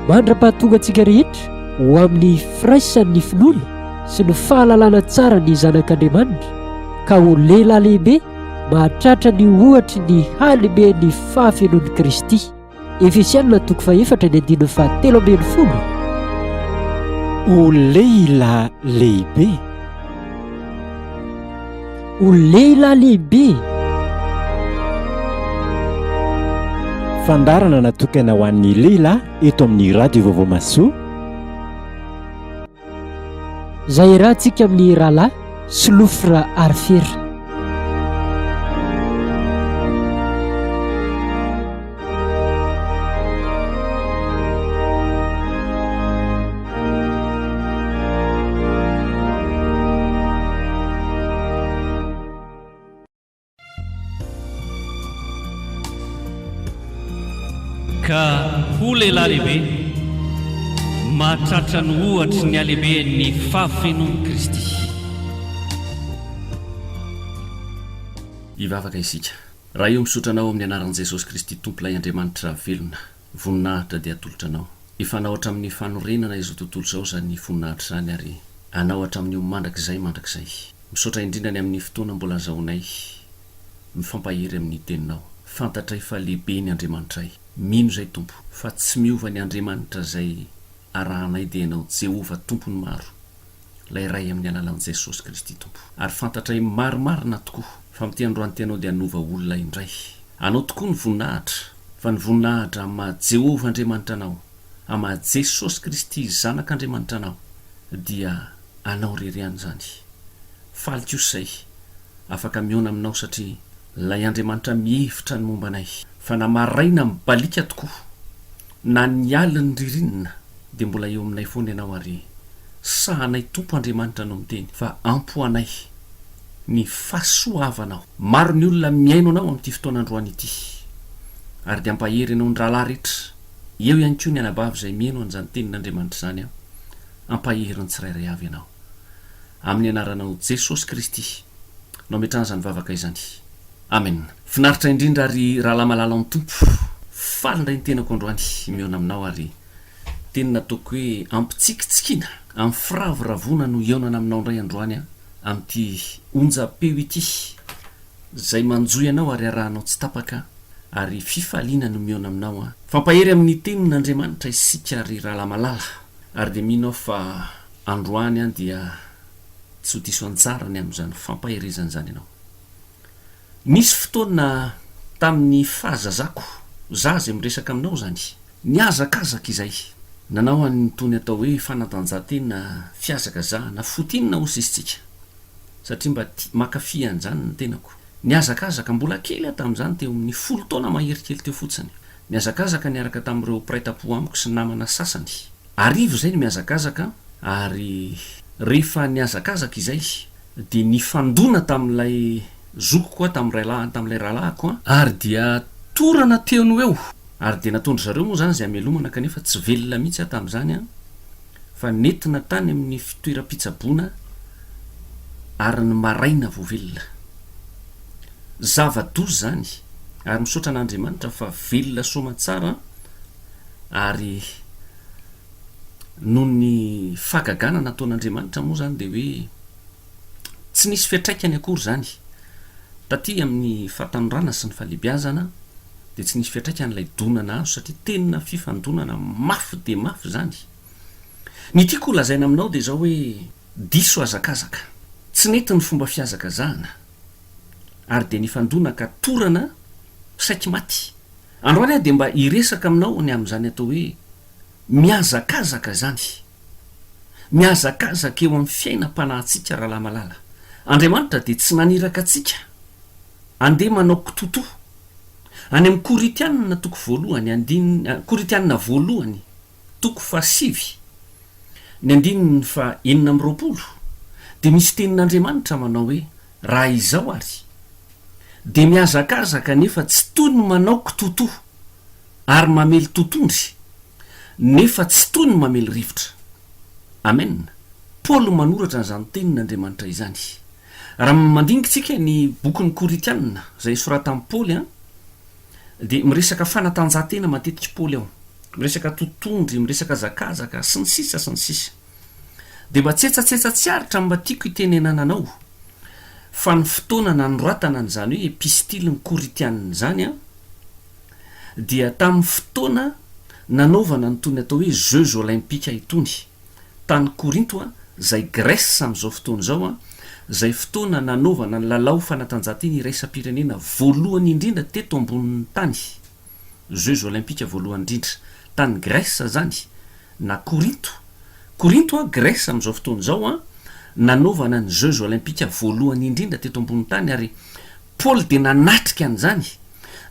Mandra-pahatonga antsika rehetra ho amin'ny firaisan'ny finoana sy ny fahalalana tsara ny Zanak'Andriamanitra, ka ho lehilahy lehibe mahatratra ny ohatry ny halehiben'ny fahafenoan'i Kristy. Efesiana toko fahefatra ny andininy fahatelo 13. Ho lehilahy lehibe. Ho lehilahy lehibe. Fandaharana natokana ho an'ny lehilahy eto amin'ny Radio Vaovao Mahasoa. Izay iarahantsika amin'ny rahalahy Solofra Arifera. Ka ho lehilahy lehibe, mahatratra ny ohatry ny halehiben'ny fahafenoan'i Kristy. Hivavaka isika. Ray o misaotra Anao amin'ny anaran'i Jesosy Kristy Tompo ilay Andriamanitra velona. Voninahitra dia atolotra Anao. Efa Anao hatramin'ny fanorenana izao tontolo izao izany voninahitra izany ary Anao hatramin'ny ho mandrakizay mandrakizay. Misaotra indrindra ny amin'ny fotoana mbola azahoanay mifampahery amin'ny Teninao. Fantatray fa lehibe ny Andriamanitray. Mino izay Tompo fa tsy miova ny Andriamanitra izay arahanay dia Ianao Jehovah Tompon'ny maro. Ilay Ray amin'ny alalan'i Jesosy Kristy Tompo. Ary fantatray marimarina tokoa fa amin'ity androany ity Ianao dia hanova olona indray. Anao tokoa ny voninahitra, fa ny voninahitra amin'ny maha Jehovah Andriamanitra Anao, amin'ny maha Jesosy Kristy Zanak'Andriamanitra Anao, dia Anao irery ihany izany. Faly kosa izay afaka mihaona Aminao satria Ilay Andriamanitra mihevitra ny momba anay, fa na maraina mibaliaka tokoa, na ny alin'ny ririnina, dia mbola eo aminay foana Ianao ary sahanay Tompo Andriamanitra no miteny fa ampy ho anay ny fahasoavanao. Maro ny olona mihaino anao amin'ity fotoana androany ity ary dia ampahery ianao ny rahalahy rehetra, eo ihany koa ny anabavy izay mihaino an'izany tenin'Andriamanitra izany an, ampahery ny tsirairay avy ianao. Amin'ny anaranao Jesosy Kristy no ametrahana izany vavaka izany. Amen. Finaritra indrindra ry rahalahy malala ao amin'ny Tompo. Faly indray ny tenako androany mihaona aminao ary Teny nataoko hoe ampitsikitsikiana, amin'ny firavoravoana no hihaonana aminao indray androany aho amin'ity onjam-peo ity, izay manjohy anao ary arahanao tsy tapaka, ary fifaliana no mihaona aminao aho. Fampahery amin'ny tenin'Andriamanitra isika ry rahalahy malala, ary dia mino aho fa androany aho dia tsy ho diso anjara ny amin'izany fampaherezana izany ianao. Nisy fotoana tamin'ny fahazazako, za izay miresaka aminao izany, Nihazakazaka izay. Nanao an'itony atao hoe fanatanjahantena fihazakazahana footing hozy isika satria mba tia mankafy an'izany ny tenako. Nihazakazaka, mbola kely aho tamin'izany, teo amin'ny folo taona mahery kely teo fotsiny. Nihazakazaka niaraka tamin'ireo mpiray tampo amiko sy namana sasany. Hariva izay no mihazakazaka ary rehefa nihazakazaka izay dia nifandona tamin'ilay zokiko aho, tamin'ny railahiny, tamin'ilay rahalahiko aho ary dia torana teo no eo. Ary dia nataon-dry zareo moa izany izay hamelomana kanefa tsy velona mihitsy aho tamin'izany an, fa nentina tany amin'ny fitoeram-pitsaboana ary ny maraina vao velona. Zava-doza izany ary misaotra an'Andriamanitra fa velona soamantsara ary noho ny fahagagana nataon'Andriamanitra moa izany dia hoe tsy nisy fiantraikany akory izany taty amin'ny fahatanorana sy ny fahalehibiazana dia tsy nisy fiantraikany ilay dona nahazo satria tena fifandonana mafy dia mafy izany. Ny tiako ho lazaina aminao dia izao hoe diso hazakazaka, tsy nety ny fomba fihazakazahana ary dia nifandona ka torana saiky maty. Androany aho dia mba hiresaka aminao ny amin'izany atao hoe mihazakazaka izany. Mihazakazaka eo amin'ny fiainam-panahintsika rahalahy malala. Andriamanitra dia tsy naniraka antsika andeha manao kitotoa. Any amin'ny Korintiana toko voalohany andininy Korintiana voalohany toko fahasivy ny andininy faha 26 dia misy tenin'Andriamanitra manao hoe raha izao ary dia mihazakazaka nefa tsy toy ny manao kitotoa ary mamely totondry nefa tsy toy ny mamely rivotra. Amen. Paoly manoratra an'izany tenin'Andriamanitra izany. Raha mandinika isika ny bokin'ny Korintiana izay soratan'i Paoly dia miresaka fanatanjahantena matetika Paoly ao. Miresaka totondry, miresaka hazakazaka, sy ny sisa sy ny sisa. Dia mba tsetsatsetsa tsy aritra mba tiako hitenenana anao fa ny fotoana nanoratana an'izany hoe epistilin'ny Korintianina izany an, dia tamin'ny fotoana nanaovana an'itony atao hoe Jeux Olympiques itony tany Korinto an, izay Grèce amin'izao fotoana izao an, izay fotoana nanaovana ny lalao fanatanjahantena iraisam-pirenena voalohany indrindra teto ambonin'ny tany. Jeux Olympiques voalohany indrindra tany Grèce zany na Korinto, Korinto an, Grèce amin'izao fotoana izao an, nanaovana ny Jeux Olympiques voalohany indrindra teto ambony tany ary Paoly dia nanatrika an'izany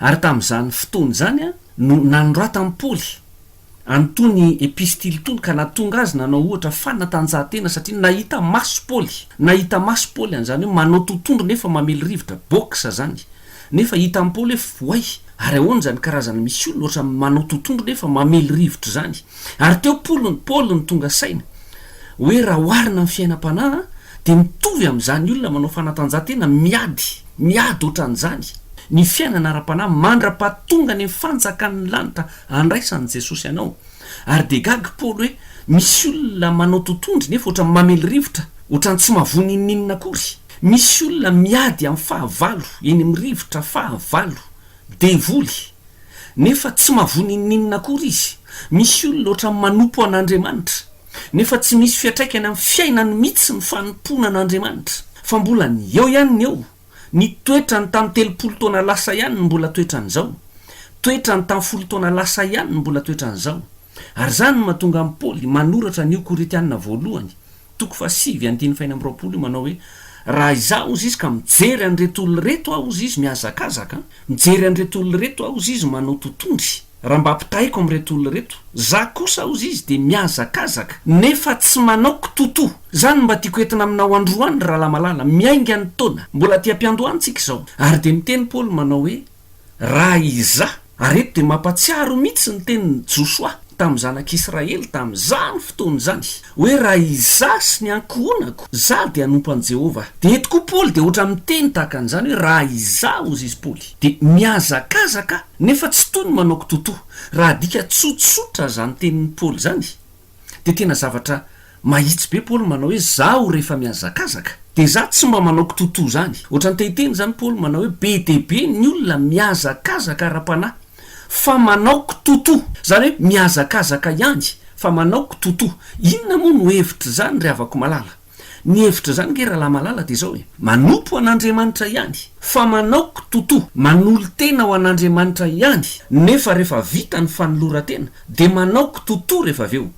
ary tamin'izany fotoana izany an no nanoratan'i Paoly an'itony epistily itony ka nahatonga azy nanao ohatra fanatanjahantena satria nahita maso Paoly, nahita maso Paoly an'izany hoe manao totondro nefa mamely rivotra, boxe zany, nefa hitan'i Paoly hoe voay, ary ahoana izany karazana misy olona ohatran'ny manao totondro nefa mamely rivotra izany, ary teo Paoly Paoly no tonga saina hoe raha oharina amin'ny fiainam-panahy dia mitovy amin'izany olona manao fanatanjahantena miady, miady ohatran'izany ny fiainana ara-panahy mandra-pahatonga any amin'ny fanjakan'ny lanitra Andraisan'i Jesosy anao. Ary dia gaga i Paoly hoe misy olona manao totondry nefa ohatran'ny mamely rivotra, ohatran'ny tsy mahavoa n'inon'inona akory. Misy olona miady amin'ny fahavalo eny amin'ny rivotra, fahavalo, devoly, nefa tsy mahavoa n'inon'inona akory izy. Misy olona ohatran'ny manompo an'Andriamanitra, nefa tsy misy fiantraikany amin'ny fiainany mihitsy ny fanompoana an'Andriamanitra, fa mbola ny eo ihany ny eo. Ny toetrany tamin'ny 30 taona lasa ihany no mbola toetran'izao. Toetrany tamin'ny folo taona lasa ihany no mbola toetran'izao. Ary izany no mahatonga an'i Paoly manoratra an'io Korintiana voalohany, toko fahasivy andininy fahenina amby 20 io manao hoe, Raha izaho hozy izy ka mijery an'ireto olona ireto aho hozy izy mihazakazaka, mijery an'ireto olona ireto aho hozy izy manao totondry, Raha mba ampitahaiko amin'ireto olona ireto, za kosa hozy izy dia mihazakazaka nefa tsy manao kitotoa. Zany no mba tiako entina aminao androany ry rahalahy malala, miainga ny taona, mbola aty am-piandohana tsika izao. Ary dia miteny Paoly manao hoe, Raha izaho, ary eto dia mampatsiaro mihitsy ny tenin'i Josoa tamin'ny zanak'Israely tamin'izany fotoana izany, hoe raha izaho sy ny ankohonako, za dia hanompo an'i Jehovah. Dia eto koa Paoly dia ohatran'ny miteny tahaka an'izany hoe raha izaho hozy izy Paoly, dia mihazakazaka Nefa tsy toy ny manao kitotoa. Raha adika tsotsotra izany tenin'i Paoly izany, dia tena zavatra mahitsy be Paoly manao hoe zaho rehefa mihazakazaka, dia za tsy mba manao kitotoa izany. Ohatran'ny te hiteny izany Paoly manao hoe be dia be ny olona mihazakazaka ara-panahy fa manao kitotoa. Izany hoe mihazakazaka ihany fa manao kitotoa. Inona moa no hevitr'izany ry havako malala? Ny hevitra izany nge rahalahy malala dia izao e, manompo an'Andriamanitra ihany fa manao kitotoa, manolo-tena ho an'Andriamanitra ihany nefa rehefa vita ny fanoloran-tena dia manao kitotoa rehefa avy eo.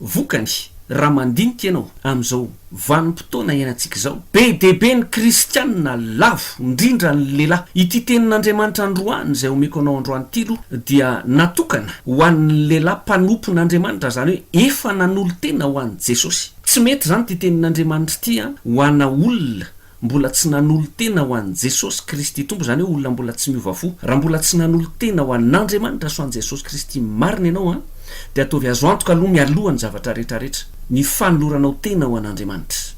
Vokany, raha mandinika ianao amin'izao vanim-potoana iainantsika izao, be dia be ny kristianina lavo, indrindra ny lehilahy. Ity tenin'Andriamanitra androany izay omeko anao androany ity aloha dia natokana ho an'ny lehilahy mpanompon'Andriamanitra, izany hoe efa nanolo-tena ho an'i Jesosy. Tsy mety izany ity tenin'Andriamanitra ity an, ho ana olona mbola tsy nanolo-tena ho an'i Jesosy Kristy Tompo, izany hoe olona mbola tsy miova fo. Raha mbola tsy nanolo-tena ho an'Andriamanitra sy ho an'i Jesosy Kristy marina ianao an, dia ataovy azo antoka aloha mialoha ny zavatra rehetrarehetra, ny fanoloranao tena ho an'Andriamanitra.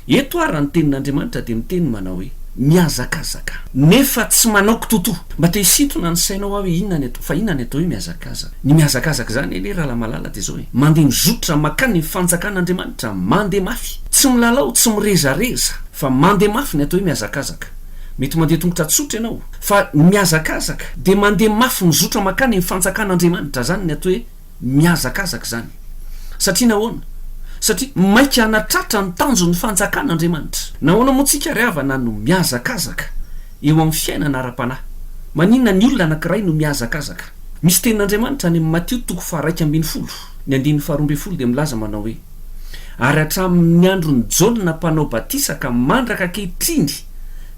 Eto ary raha ny tenin'Andriamanitra dia miteny manao hoe, mihazakazaka. Nefa tsy manao kitotoa. Mba te hisintona ny sainao aho hoe inona ny atao, fa inona ny atao hoe mihazakazaka? Ny mihazakazaka izany anie Ralamalala dia izao e, mandeha mizotra mankany ny fanjakan'Andriamanitra, mandeha mafy. Tsy milalao, tsy mirezareza, fa mandeha mafy ny atao hoe mihazakazaka. Mety mandeha tongotra tsotra ianao, fa ny mihazakazaka dia mandeha mafy mizotra mankany ny fanjakan'Andriamanitra, izany ny atao hoe mihazakazaka izany. Satria nahoana? Satria maika hanatratra ny tanjon'ny fanjakana Andriamanitra. Nahoana moa tsika ry havana no mihazakazaka eo amin'ny fiainana ara-panahy? Maninona ny olona anankiray no mihazakazaka? Misy tenin'Andriamanitra any amin'ny Matio toko faha-11, ny andininy faha-12 dia milaza manao hoe, Ary hatramin'ny andron'i Jaona mpanao batisa ka mandraka ankehitriny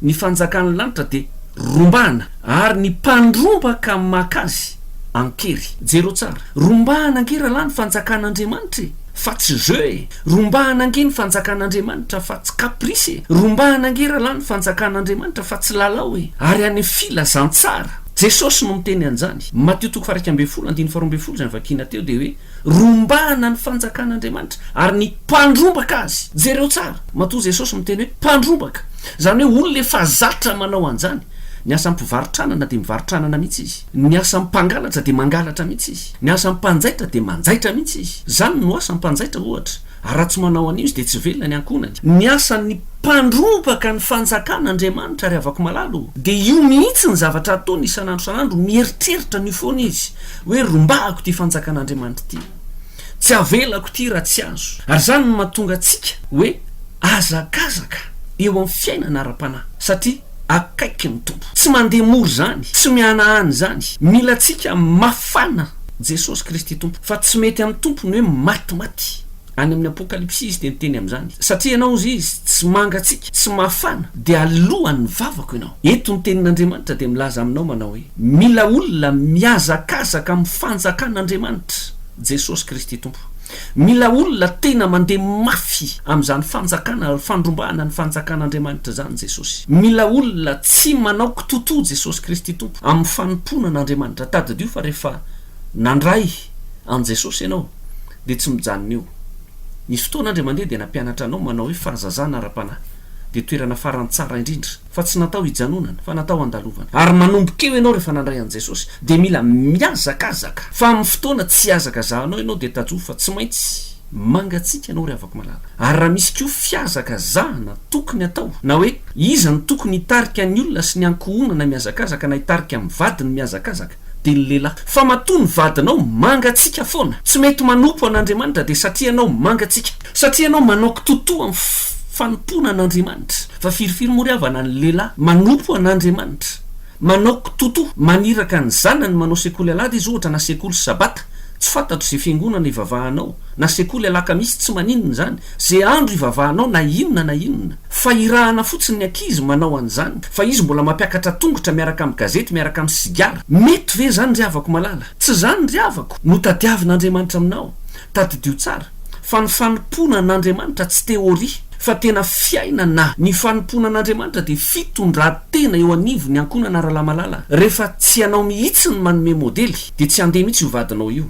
ny fanjakan'ny lanitra dia rombahana, ary ny mpandrombaka maka azy an-kery. Jereo tsara. Rombahana ange rahalahy ny fanjakan'Andriamanitra e! Fa tsy jeu e! Rombahana ange ny fanjakan'Andriamanitra fa tsy caprice e! Rombahana ange rahalahy ny fanjakan'Andriamanitra fa tsy lalao e! Ary any filazantsara, Jesosy no miteny an'izany. Matio toko faha-11 andininy faha-12 izay novakiana teo dia hoe, Rombahana ny fanjakan'Andriamanitra ary ny mpandrombaka azy. Jereo tsara, matoa Jesosy miteny hoe mpandrombaka, izany hoe olona efa zatra manao an'izany. Ny asan'ny mpivarotra anana dia mivarotra anana mihitsy izy. Ny asan'ny mpangalatra dia mangalatra mihitsy izy. Ny asan'ny mpanjaitra dia manjaitra mihitsy izy. Izany no asan'ny mpanjaitra ohatra. Ary raha tsy manao an'io izy dia tsy velona ny ankohonany. Ny asan'ny mpandrombaka ny fanjakana Andriamanitra ry havako malala o! Dia io mihitsy ny zavatra ataony isan'andro isan'andro, mieritreritra an'io foana izy hoe rombahako ity fanjakan'Andriamanitra ity. Tsy avelako ity raha tsy azo. Ary izany no mahatonga antsika hoe hazakazaka eo amin'ny fiainana ara-panahy satria akaiky ny Tompo. Tsy mandeha mora izany, tsy mihanahana izany. Mila antsika mafana Jesosy Kristy Tompo. Fa tsy mety amin'ny Tompo ny hoe matimaty. Any amin'ny Apokalypsy Izy dia niteny amin'izany. Satria ianao hozy Izy tsy mangatsiaka, tsy mafana, dia alohan'ny vavako ianao. Eto ny Tenin'Andriamanitra dia milaza aminao manao hoe, Mila olona mihazakazaka amin'ny fanjakan'Andriamanitra Jesosy Kristy Tompo. Mila olona tena mandeha mafy amin'izany fanjakana, fandrombahana ny fanjakan'Andriamanitra izany Jesosy. Mila olona tsy manao kitotoa Jesosy Kristy Tompo amin'ny fanompoana an'Andriamanitra. Tadidio fa rehefa nandray an'i Jesosy ianao dia tsy mijanona eo. Nisy fotoana Andriamandeha dia nampianatra anao manao hoe fahazazana ara-panahy dia toerana farany tsara indrindra fa tsy natao hijanonana fa natao handalovana. Ary manomboka eo ianao rehefa nandray an'i Jesosy dia mila mihazakazaka fa amin'ny fotoana tsy hihazakazahanao ianao dia tadrovy fa tsy maintsy mangatsiaka ianao ry havako malala. Ary raha misy koa fihazakazahana tokony atao na hoe iza no tokony hitarika ny olona sy ny ankohonana mihazakazaka na hitarika ny vadiny mihazakazaka dia ny lehilahy. Fa matoa ny vadinao mangatsiaka foana, tsy mety manompo an'Andriamanitra dia satria ianao mangatsiaka. Satria ianao manao kitotoa amin'ny fanompoana an'Andriamanitra. Fa firifiry moa ry havana ny lehilahy manompo an'Andriamanitra, manao kitotoa, maniraka ny zanany manao sekoly alahady izy ohatra na sekoly sabata, tsy fantatro izay fiangonana ivavahanao, na sekoly alakamisy tsy maninona izany, izay andro ivavahanao na inona na inona. Fa irahana fotsiny ny ankizy manao an'izany, fa izy mbola mampiakatra tongotra miaraka amin'ny gazety miaraka amin'ny sigara. Mety ve izany ry havako malala? Tsy izany ry havako no tadiavin'Andriamanitra aminao. Tadidio tsara fa ny fanompoana an'Andriamanitra tsy théorie fa tena fiainana. Ny fanompoana an'Andriamanitra dia fitondran-tena eo anivon'ny ankohonana Ralamalala. Rehefa tsy ianao mihitsy no manome modely dia tsy handeha mihitsy io vadinao io.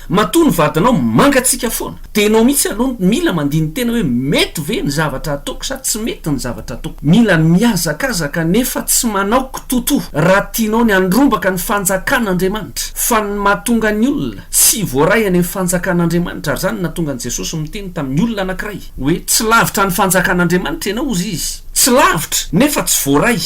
Matoa ny vadinao mangatsiaka foana dia ianao mihitsy aloha no mila mandini-tena hoe mety ve ny zavatra ataoko sa tsy mety ny zavatra ataoko. Mila mihazakazaka nefa tsy manao kitotoa raha tianao ny handrombaka ny fanjakan'Andriamanitra. Fa ny mahatonga ny olona tsy voaray any amin'ny fanjakan'Andriamanitra ary izany no nahatonga an'i Jesosy miteny tamin'ny olona anankiray hoe tsy lavitra ny fanjakan'Andriamanitra ianao hozy izy. Tsy lavitra nefa tsy voaray.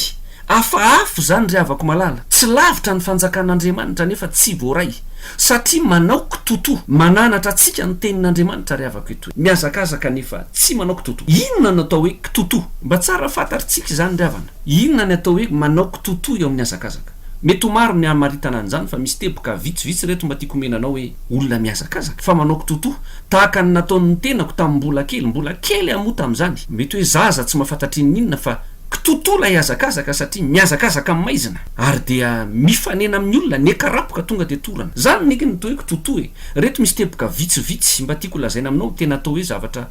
Hafahafa izany ry havako malala. Tsy lavitra ny fanjakan'Andriamanitra nefa tsy voaray. Satria manao kitotoa. Mananatra antsika ny tenin'Andriamanitra ry havako eto. Mihazakazaka nefa tsy manao kitotoa. Inona no atao hoe kitotoa? Mba tsara fantatritsika izany ry havana. Inona ny atao hoe manao kitotoa eo amin'ny hazakazaka? Mety ho maro ny hamaritana an'izany fa misy teboka vitsivitsy ireto mba tiako omena anao hoe olona mihazakazaka fa manao kitotoa tahaka ny nataon'ny tenako tamin'ny mbola kely, mbola kely aho moa tamin'izany, mety hoe zaza tsy mahafantatra inon'inona fa kitotoa ilay hazakazaka satria mihazakazaka amin'ny maizina ary dia mifanena amin'ny olona, nekarapoka tonga dia torana. Izany ny atao hoe kitotoa e! Ireto misy teboka vitsivitsy mba tiako holazaina aminao tena atao hoe zavatra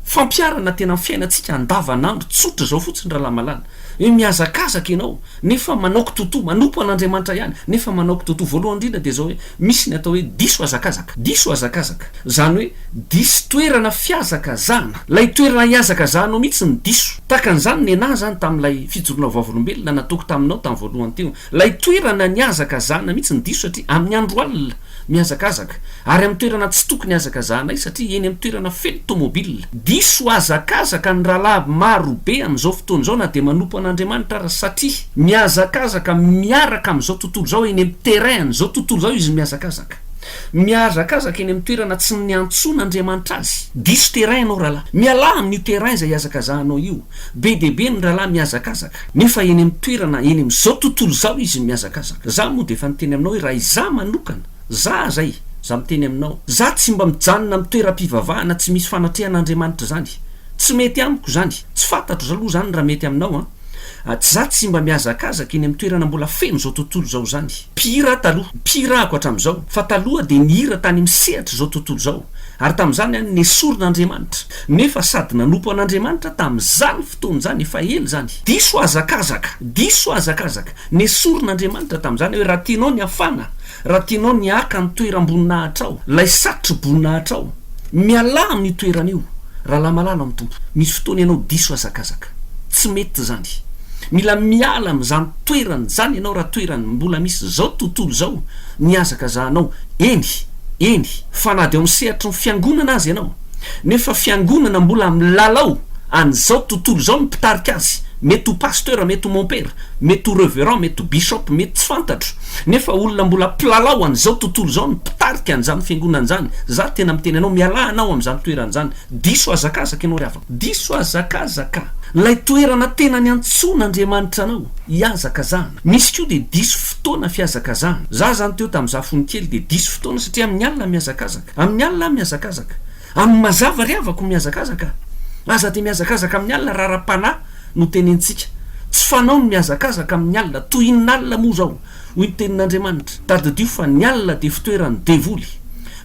fampiharana tena amin'ny fiainantsika andavanandro tsotra izao fotsiny rahalahy malala hoe mihazakazaka ianao Nefa manao kitotoa, manompo an'Andriamanitra ihany, nefa manao kitotoa. Voalohany indrindra dia izao hoe, misy ny atao hoe diso hazakazaka. Diso hazakazaka. Izany hoe diso toerana fihazakazahana. Ilay toerana hihazakazahanao mihitsy no diso. Tahaka an'izany nenà izany tamin'ilay fijoroana vavolombelona nataoko taminao tamin'ny voalohany teo. Ilay toerana nihazakazahana mihitsy no diso satria amin'ny andro alina. Mihazakazaka, ary amin'ny toerana tsy tokony hihazakazahanay satria eny amin'ny toerana feno tômôbila. Diso hazakazaka ny rahalahy maro be amin'izao fotoana izao na dia manompo an'Andriamanitra aza satria mihazakazaka miaraka amin'izao tontolo izao eny amin'ny terrain an'izao tontolo izao izy mihazakazaka. Mihazakazaka eny amin'ny toerana tsy niantsoan'Andriamanitra azy. Diso terrain ianao rahalahy. Mialà amin'io terrain izay ihazakazahanao io. Be dia be ny rahalahy mihazakazaka, nefa eny amin'ny toerana eny amin'izao tontolo izao izy mihazakazaka. Za moa dia efa niteny aminao hoe raha izaho manokana, za zay, za miteny aminao, za tsy mba mijanona amin'ny toeram-pivavahana tsy misy fanatrehan'Andriamanitra izany. Tsy mety amiko izany. Tsy fantatro aloha izany raha mety aminao an. Tsy za tsy mba mihazakazaka eny amin'ny toerana mbola feno izao tontolo izao izany. Mpihira aho taloha, mpihira ahako hatramin'izao, fa taloha dia nihira tany amin'ny sehatr'izao tontolo izao. Ary tamin'izany aho nesorin'Andriamanitra. Nefa sady nanompo an'Andriamanitra tamin'izany fotoana izany, efa ela izany. Diso hazakazaka, diso hazakazaka. Nesorin'Andriamanitra tamin'izany hoe raha tianao ny hafana, raha tianao ny haka ny toeram-boninahitrao, ilay satro-boninahitrao, mialà amin'io toerana io, rahalahy malala ao amin'ny Tompo. Misy fotoana ianao diso hazakazaka. Tsy mety izany. Mila miala amin'izany toerana izany ianao raha toerana mbola misy izao tontolo izao mihazakazahanao. Eny, eny, fa na dia ao amin'ny sehatry ny fiangonana aza ianao, nefa fiangonana mbola milalao an'izao tontolo izao ny mpitarika azy, mety ho pasteur, mety ho mompera, mety ho reverend, mety ho bishop, mety tsy fantatro, nefa olona mbola mpilalao an'izao tontolo izao ny mpitarika an'izany fiangonana izany, za tena miteny anao, mialà anao amin'izany toerana izany, diso hazakazaka ianao ry havana. Diso hazakazaka. Ilay toerana tena niantsoan'Andriamanitra anao hihazakazahana. Misy koa dia diso fotoana fihazakazahana. Za zany teo tamin'izaho fony kely dia diso fotoana satria amin'ny alina mihazakazaka. Amin'ny alina aho mihazakazaka. Amin'ny mazava ry havako mihazakazaka. Aza dia mihazakazaka amin'ny alina raha ara-panahy no tenentsika. Tsy fanao ny mihazakazaka amin'ny alina. Toy inona alina moa izao? Hoy ny Tenin'Andriamanitra, Tadidio fa ny alina dia fitoeran'ny devoly,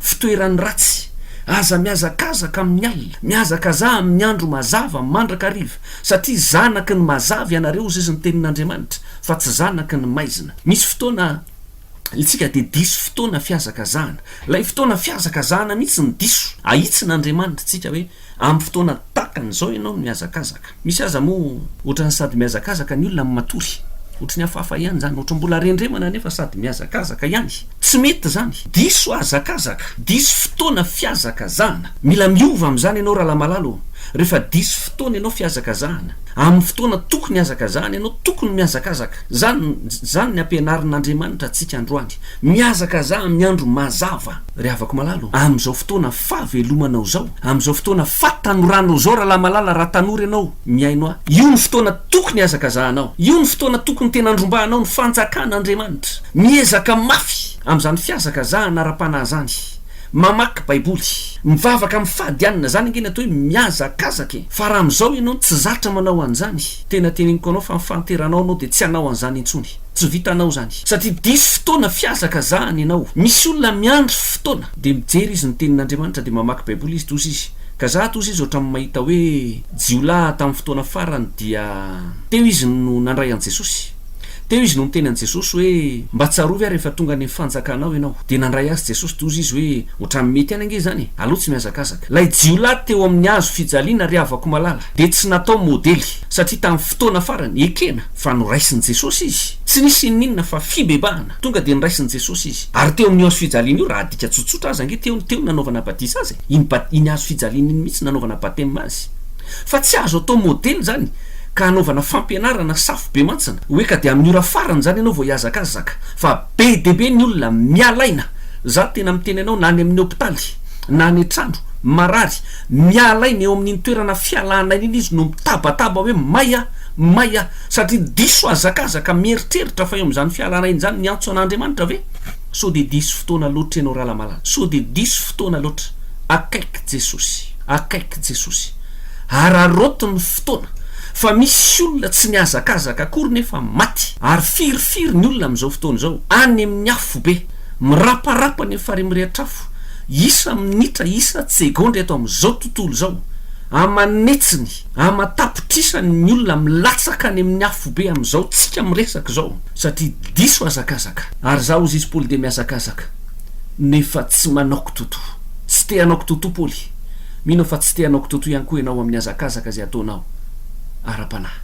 fitoeran'ny ratsy. Aza mihazakazaka amin'ny alina, mihazakazaha amin'ny andro mazava mandrakariva, satria zanaky ny mazava ianareo, hoy izy ny Tenin'Andriamanitra, fa tsy zanaky ny maizina. Misy fotoana isika dia diso fotoana fihazakazahana. Ilay fotoana fihazakazahana mihitsy no diso. Ahitsin'Andriamanitra isika hoe Amin'ny fotoana takany izao ianao no mihazakazaka. Misy aza moa ohatran'ny sady mihazakazaka ny olona no matory. Ohatry ny hafahafa ihany izany. Ohatry ny mbola rendremana nefa sady mihazakazaka ihany. Tsy mety izany. Diso hazakazaka. Diso fotoana fihazakazahana. Mila miova amin'izany ianao Ralamalala ô. Rehefa diso fotoana ianao fihazakazahana. Amin'ny fotoana tokony hihazakazahana ianao tokony mihazakazaka. Izany izany ny ampianarin'Andriamanitra antsika androany. Mihazakazaha amin'ny andro mazava. Ry havako malala ô, amin'izao fotoana fahavelomanao izao, amin'izao fotoana fahatanoranao izao rahalahy malala, raha tanora ianao mihaino ahy, io no fotoana tokony hihazakazahanao, io no fotoana tokony tena handrombahanao ny fanjakan'Andriamanitra. Miezaka mafy amin'izany fihazakazahana ara-panahy izany, mamaky Baiboly, mivavaka mifady hanina, izany ange ny atao hoe mihazakazaka e! Fa raha amin'izao ianao tsy zatra manao an'izany, tena teneniko anao fa ny fahanteranao anao dia tsy hanao an'izany intsony. Tsy vitanao izany. Satria diso fotoana fihazakazahana ianao. Misy olona miandry fotoana. Dia mijery izy ny tenin'Andriamanitra dia mamaky baiboly izy tosa izy. Ka za tosa izy ohatran'ny mahita hoe jiolahy tamin'ny fotoana farany dia teo izy no nandray an'i Jesosy. Teo izy no niteny an'i Jesosy hoe mba tsarovy aho rehefa tonga any amin'ny fanjakanao ianao. Dia nandray azy Jesosy tosa izy hoe ohatran'ny mety ihany ange izany e. Aleo tsy mihazakazaka. Ilay jiolahy teo amin'ny hazo fijaliana ry havako malala dia tsy natao modely satria tamin'ny fotoana farany, ekena, Fa noraisin'i Jesosy izy. Tsy nisy n'inon'inona fa fibebahana. Tonga dia noraisin'i Jesosy izy. Ary teo amin'io hazo fijaliana io, raha adika tsotsotra aza ange, teo teo no nanaovana batisa azy e. Iny ba, iny hazo fijaliana iny mihitsy nanaovana batema azy. Fa tsy azo atao modely izany ka hanaovana fampianarana safo be mantsina, hoe ka dia amin'ny ora farany izany ianao vao hihazakazaka. Fa be dia be ny olona miala aina. Za tena miteny anao na any amin'ny hopitaly, na any an-trano, marary, miala aina eo amin'iny toerana fialana aina iny izy no mitabataba hoe may aho. May aho satria diso hazakazaka mieritreritra fa eo amin'izany fialana aina izany miantso an'Andriamanitra ve? Sao dia diso fotoana loatra ianao Ralamalala? Sao dia diso fotoana loatra? Akaiky Jesosy, akaiky Jesosy. Araraoty ny fotoana fa misy olona tsy nihazakazaka akory nefa maty. Ary firifiry ny olona amin'izao fotoana izao any amin'ny afobe, miraparapa ny farihy mirehatr'afo, isa minitra, isa tsegondra eto amin'izao tontolo izao, aman'hetsiny. Aman-tapitrisany ny olona milatsaka any amin'ny afobe amin'izao tsika miresaka izao satria diso hazakazaka. Ary za hozy izy Paoly dia mihazakazaka nefa tsy manao kitoto. Tsy te hanao kitoto Paoly. Mino aho fa tsy te hanao kitoto ihany koa ianao amin'ny hazakazaka izay ataonao ara-panahy.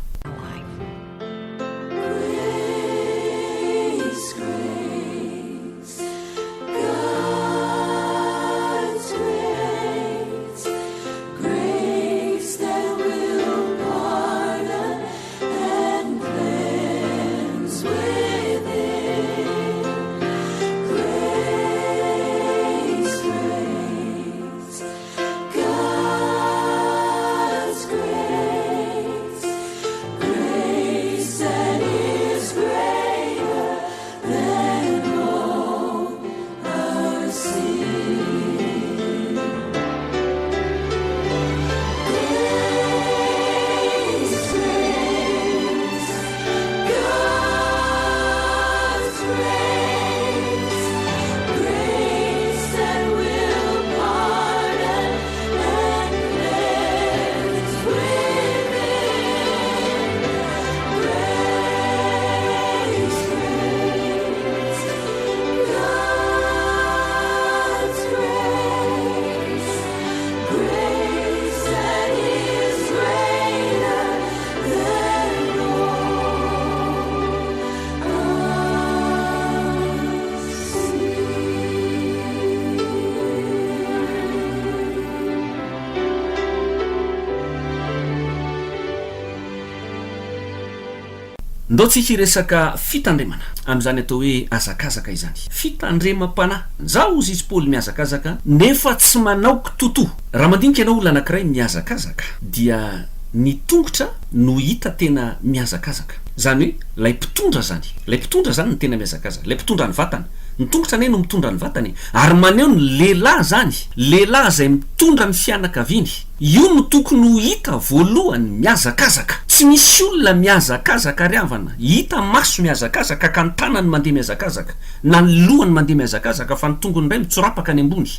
Ndao tsika hiresaka fitandremana amin'izany atao hoe hazakazaka izany. Fitandremam-panahy. Zaho hozy izy Paoly mihazakazaka nefa tsy manao kitotoa. Raha mandinika ianao olona anankiray mihazakazaka dia ny tongotra no hita tena mihazakazaka. Izany hoe ilay mpitondra izany. Ilay mpitondra izany no tena mihazakazaka. Ilay mpitondra ny vatana. Ny tongotra anie no mitondra ny vatana e. Ary maneho ny lehilahy izany. Lehilahy izay mitondra ny fianakaviany. Io no tokony ho hita voalohany mihazakazaka. Tsy misy olona mihazakazaka ry havana, hita maso mihazakazaka ka ny tanany mandeha mihazakazaka, na ny lohany mandeha mihazakazaka fa ny tongony indray mitsorapaka any ambony.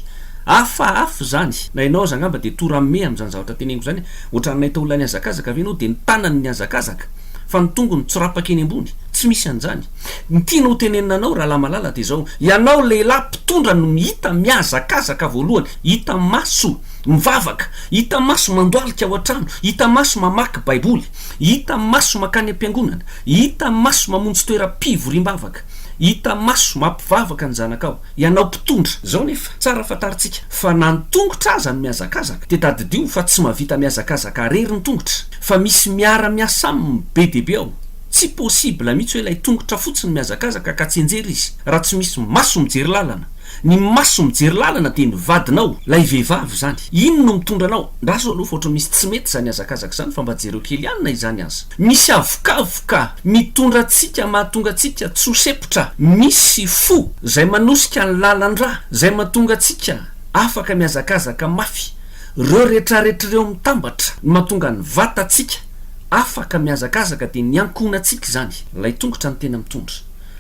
Hafahafa izany. Na ianao aza angamba dia toa rame amin'izany zavatra teneniko izany, ohatran'ny nahita olona nihazakazaka ve ianao dia ny tanany nihazakazaka fa ny tongony mitsorapaka eny ambony? Tsy misy an'izany. Ny tiana ho tenenina anao rahalahy malala dia izao, ianao lehilahy mpitondra no hita mihazakazaka voalohany, hita maso. Mivavaka, hita maso mandohalika ao an-trano, hita maso mamaky Baiboly, hita maso mankany am-piangonana, hita maso mamonjy toeram-pivoriam-bavaka, hita maso mampivavaka ny zanakao, ianao mpitondra. Izao nefa, tsara fantarintsika fa na ny tongotra aza no mihazakazaka, dia tadidio fa tsy mahavita mihazakazaka rery ny tongotra, fa misy miara-miasa aminy be dia be ao. Tsy possible mihitsy hoe ilay tongotra fotsiny mihazakazaka ka tsy enjera izy, raha tsy misy maso mijery lalana. Ny maso mijery lalana dia ny vadinao, ilay vehivavy izany. Iny no mitondra anao. Ndraso aloha fa ohatran'ny misy tsy mety izany hazakazaka izany fa mba jereo kely ihany na izany aza. Misy avokavoka mitondra antsika mahatonga antsika tsy ho sempotra. Misy fo izay manosika ny lalan-drà izay mahatonga antsika afaka mihazakazaka mafy. Ireo retraretra ireo mitambatra no mahatonga ny vatantsika afaka mihazakazaka dia ny ankohonantsika izany. Ilay tongotra no tena mitondra.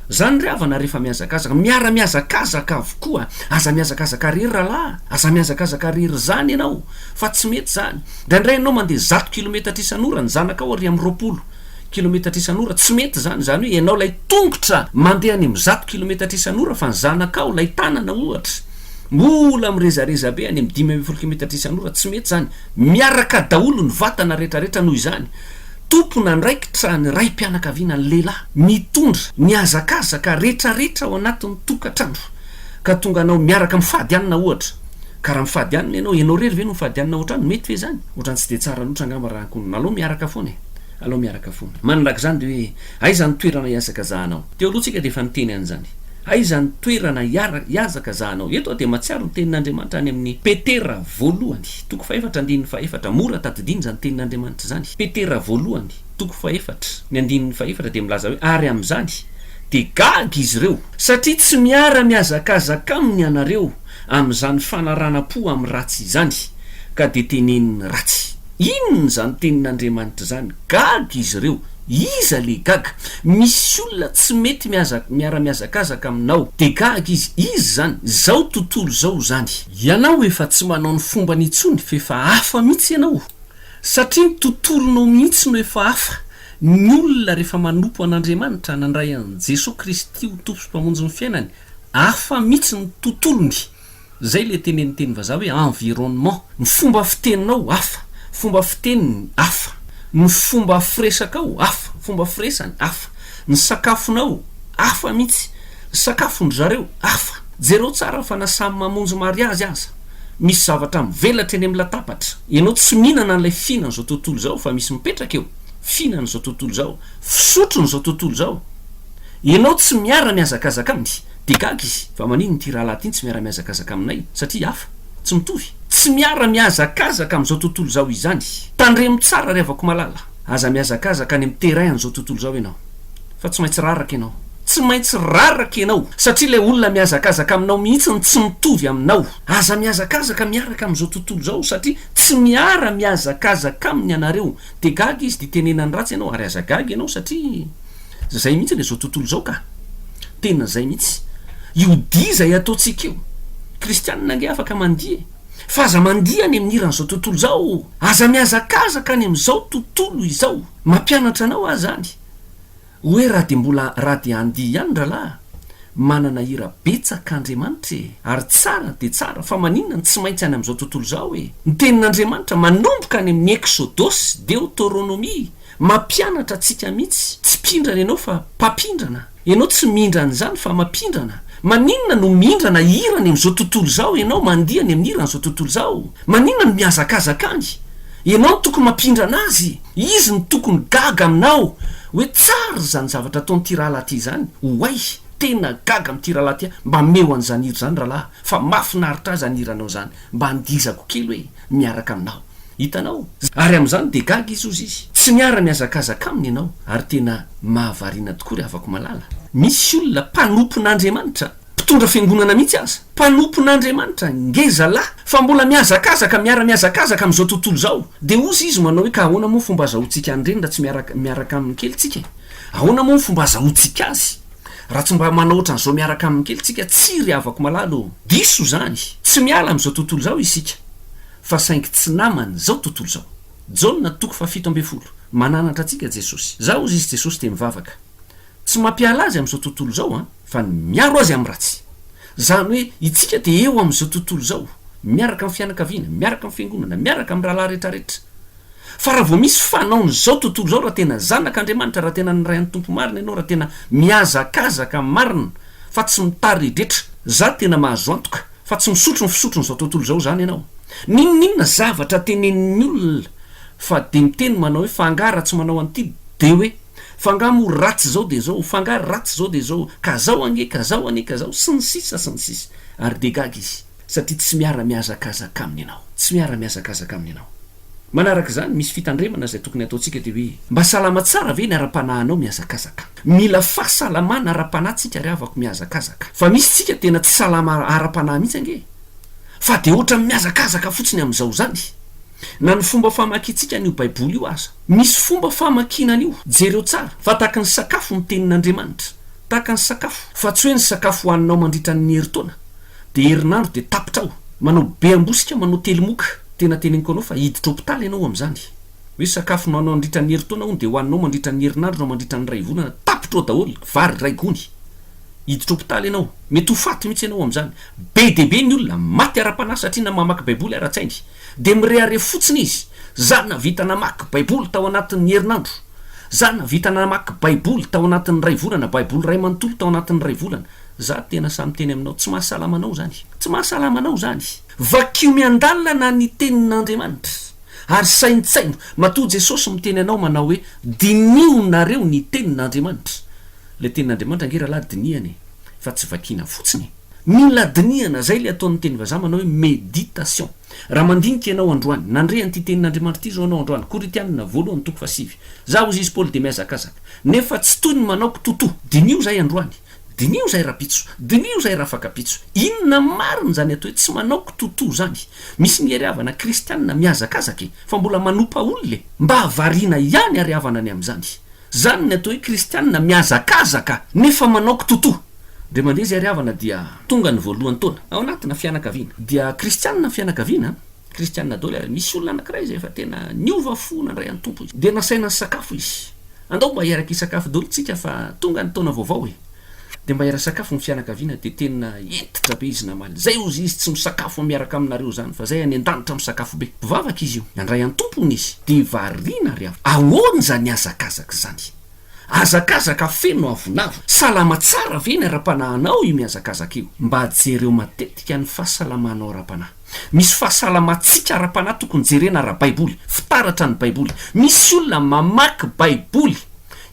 Zany ry havana rehefa mihazakazaka, miara mihazakazaka avokoa, aza mihazakazaka rery rahalahy, aza mihazakazaka rery zany ianao fa tsy mety zany, indraindray ianao mandeha zato kilometatra isan'ora, ny zanakao ary amin'ny 20 kilometatra isan'ora, tsy mety zany, zany hoe ianao ilay tongotra mandeha any amin'ny zato kilometatra isan'ora fa ny zanakao ilay tanana ohatra mbola mirezareza be any amin'ny 15 kilometatra isan'ora, tsy mety zany, miaraka daholo ny vatana retraretra noho izany. Tompon'andraikitra ny raim-pianakaviana ny lehilahy, mitondra ny hazakazaka retraretra ao anatin'ny tokantrano, ka tonga anao miaraka mifady hanina ohatra, ka raha mifady hanina ianao, ianao irery ve no mifady hanina ao an-trano, mety ve izany? Ohatran'ny tsy dia tsara loatra angamba raha ankohonana, aleo miaraka foana e, aleo miaraka foana. Manaraka izany dia hoe aiza ny toerana hihazakazahanao? Teo aloha tsika dia efa niteny an'izany. Aiza ny toerana hiara, hihazakazahanao? Eto aho dia mahatsiaro ny tenin'Andriamanitra any amin'ny Petera voalohany, toko fahefatra andininy fahefatra. Mora tadidiana izany tenin'Andriamanitra izany. Petera voalohany, toko fahefatra, ny andininy fahefatra dia milaza hoe, Ary amin'izany dia gaga izy ireo, satria tsy miara-mihazakazaka aminy ianareo amin'izany fanaranam-po amin'ny ratsy izany, ka dia teneniny ratsy. Inona izany tenin'Andriamanitra izany? Gaga izy ireo. Iza le gaga? Misy olona tsy mety mihaza miara-mihazakazaka aminao. De gaga izy. Iza izany? Zao tontolo izao izany. Ianao efa tsy manao ny fombany intsony f'efa hafa mihitsy ianao. Satria ny tontolonao mihitsy no efa hafa. Ny olona rehefa manompo an'Andriamanitra, nandray an'i Jesoa Kristy ho Tompo sy Mpamonjy ny fiainany, hafa mihitsy ny tontolony. Zay le tenenin'ny teny vazaha hoe environnement. Ny fomba fiteninao hafa, fomba fiteniny hafa, ny fomba firesakao hafa, fomba firesany hafa, ny sakafonao hafa mihitsy, ny sakafon-dry zareo hafa. Jereo tsara fa na samy mamonjy mariazy aza, misy zavatra mivelatra eny amin'ny latabatra. Ianao tsy mihinana an'ilay fihinan'izao tontolo izao fa misy mipetraka eo, fihinan'izao tontolo izao, fisotron'izao tontolo izao. Ianao tsy miara mihazakazaka aminy. Dia gaga izy, fa maninona ity rahalahy ity no tsy miara mihazakazaka aminay? Satria hafa, tsy mitovy. Tsy miara mihazakazaka amin'izao tontolo izao izany. Tandremo tsara ry havako malala, aza mihazakazaka any amin'ny terrain an'izao tontolo izao ianao, fa tsy maintsy raraka ianao. Tsy maintsy raraka ianao, satria ilay olona mihazakazaka aminao mihitsy no tsy mitovy aminao. Aza mihazakazaka miaraka amin'izao tontolo izao, satria tsy miara mihazakazaka aminy ianareo. Dia gaga izy, dia tenenany ratsy ianao, ary aza gaga ianao satria. Zay mihitsy le zao tontolo zao ka! Tena zay mihitsy. Io dihy zay ataontsika io, kristianina ange afaka mandihy e! Fa aza mandihy any amin'ny hiran'izao tontolo izao! Aza mihazakazaka any amin'izao tontolo izao! Mampianatra anao aho zany hoe raha dia mbola raha dia handihy ihany rahalahy, manana hira betsaka Andriamanitra e! Ary tsara dia tsara, fa maninona no tsy maintsy any amin'izao tontolo izao e? Ny tenin'Andriamanitra manomboka any amin'ny Eksodosy, Deotoronomia, Mampianatra antsika mihitsy. Tsy mpindrana ianao fa mpampindrana. Ianao tsy mindrana izany fa mampindrana. Maninona no mindrana hira any amin'izao tontolo izao ianao mandihy any amin'ny hiran'izao tontolo izao? Maninona no mihazakazaka any? Ianao no tokony mampindrana azy. Izy no tokony gaga aminao. Hoe tsara izany zavatra ataon'ity rahalahy ity izany, oay, tena gaga amin'ity rahalahy ity aho, mba meo an'izany hira izany rahalahy fa mahafinaritra ahy izany hiranao izany, mba andihizako kely hoe miaraka aminao. Hitanao? Ary amin'izany dia gaga izy hozy izy, tsy miara-mihazakazaka aminy ianao, ary tena mahavariana tokoa ry havako malala. Misy olona mpanompon'Andriamanitra, mpitondra fiangonana mihitsy aza, mpanompon'Andriamanitra, ngeza lahy, fa mbola mihazakazaka, miara-mihazakazaka amin'izao tontolo izao. Dia hozy izy manao hoe ka ahoana moa ny fomba azahoantsika an'ireny raha tsy miaraka miaraka aminy kely tsika e? Ahoana moa ny fomba azahoantsika azy raha tsy mba manao ohatran'izao miaraka aminy kely tsika? Tsia ry havako malala ô! Diso izany! Tsy miala amin'izao tontolo izao isika fa saingy tsy naman'izao tontolo izao. Jaona toko faha-17, Mananatra antsika Jesosy. Za hozy izy Jesosy dia mivavaka. Tsy mampiala azy amin'izao tontolo izao an, fa ny miaro azy amin'ny ratsy. Izany hoe itsika dia eo amin'izao tontolo izao, miaraka amin'ny fianakaviana, miaraka amin'ny fiangonana, miaraka amin'ny rahalahy rehetrarehetra. Fa raha vao misy fanaon'izao tontolo izao, raha tena zanak'Andriamanitra, raha tena nirahin'ny Tompo marina ianao, raha tena mihazakazaka marina fa tsy mitaredretra, za tena mahazo antoka fa tsy misotro ny fisotron'izao tontolo izao izany ianao. N'inon'inona zavatra tenenin'ny olona fa dia miteny manao hoe fa angaha raha tsy manao an'ity dia hoe. Fa angaha moa ratsy izao dia izao, fa angaha ratsy izao dia izao, ka zao ange, ka zao anie, ka zao, sy ny sisa sy ny sisa. Ary dia gaga izy, satria tsy miara-mihazakazaka aminy ianao. Tsy miara-mihazakazaka aminy ianao. Manaraka izany, misy fitandremana izay tokony hataontsika dia hoe, mba salama tsara ve ny ara-panahinao mihazakazaka? Mila fahasalamana ara-panahy tsika ry havako mihazakazaka. Fa misy tsika tena tsy salama ara-panahy mihitsy ange. Fa dia ohatran'ny mihazakazaka fotsiny amin'izao izany. Na ny fomba famakintsika an'io Baiboly io aza. Misy fomba famakiana an'io. Jereo tsara fa tahaka ny sakafo ny Tenin'Andriamanitra. Tahaka ny sakafo. Fa tsy hoe ny sakafo hohaninao mandritra ny herintaona, dia herinandro dia tapitra ao. Manao be ambosika, manao telimoka. Tena teneniko anao fa hiditra hopitaly ianao amin'izany. Hoe sakafo nohaninao nandritra ny herintaona hono dia hohaninao mandritra ny herinandro na mandritra ny iray volana, tapitra ao daholo, vary iray gony. Hiditra hopitaly ianao. Mety ho faty mihitsy ianao amin'izany. Be dia be ny olona maty ara-panahy satria na mamaky Baiboly ara-tsainy. Dia mirehareha fotsiny izy, Za nahavita namaky Baiboly tao anatin'ny herinandro. Za nahavita namaky Baiboly tao anatin'ny iray volana, Baiboly iray manontolo tao anatin'ny iray volana. Za tena sahy miteny aminao, tsy mahasalama anao izany. Tsy mahasalama anao izany. Vakio miandalana ny Tenin'Andriamanitra, ary saintsaino. Matoa Jesosy miteny anao manao hoe, Diniho nareo ny Tenin'Andriamanitra. Ilay Tenin'Andriamanitra ange rahalahy dinihana e, fa tsy vakiana fotsiny e. Mila dinihana, zay le ataon'ny teny vazaha manao hoe méditation. Raha mandinika ianao androany, nandre an'ity tenin'Andriamanitra ity zao ianao androany, Korintianina voalohany toko fahasivy, Za hozy izy Paoly dia mihazakazaka, nefa tsy toy ny manao kitotoa. Diniho zay androany, diniho zay rapitso, diniho zay rafakapitso. Inona marina zany atao hoe tsy manao kitotoa zany? Misy ny hery havana kristianina mihazakazaka e, fa mbola manopa olona e. Mba variana ihany ary havana ny amin'izany. Zany ny atao hoe kristianina mihazakazaka nefa manao kitotoa. Ndray mandeha izay ry havana dia tonga ny voalohan'ny taona ao anatina fianakaviana. Dia kristianina ny fianakaviana, kristianina daholo ary misy olona anakiray izay efa tena niova fo nandray an'i Tompo izy. Dia nasaina nisakafo izy. Andao mba hiaraka hisakafo daholo tsika fa tonga ny taona vaovao e. Dia mba hiara-sakafo ny fianakaviana dia tena hentitra be izy namaly. Zay hozy izy tsy misakafo miaraka aminareo zany fa zay any an-danitra misakafo be. Mpivavaka izy io. Nandray an-Tompo hono izy. Dia variana ry havana. Ahoana izany hazakazaka izany? Hazakazaka feno avonavona. Salama tsara ve ny ara-panahinao io mihazakazaka io? Mba jereo matetika ny fahasalamanao ara-panahy. Misy fahasalamantsika ara-panahy tokony jerena ara-baiboly. Fitaratra ny baiboly. Misy olona mamaky baiboly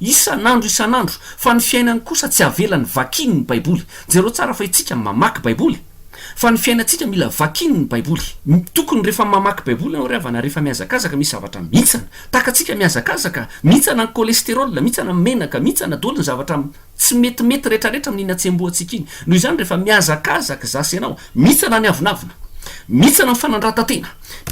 isan'andro isan'andro fa ny fiainany kosa tsy avelany vakiany ny baiboly. Jereo tsara fa itsika mamaky baiboly fa ny fiainantsika mila vakiany ny baiboly. Tokony rehefa mamaky baiboly ianao ry havana rehefa mihazakazaka misy zavatra mihintsana. Tahaka antsika mihazakazaka, mihintsana ny cholesterol, mihintsana ny menaka, mihintsana daholo ny zavatra tsy metimety retraretra amin'iny hatsembohantsika iny. Noho izany rehefa mihazakazaka za sy ianao, mihintsana ny avonavona, mihintsana ny fanandratan-tena,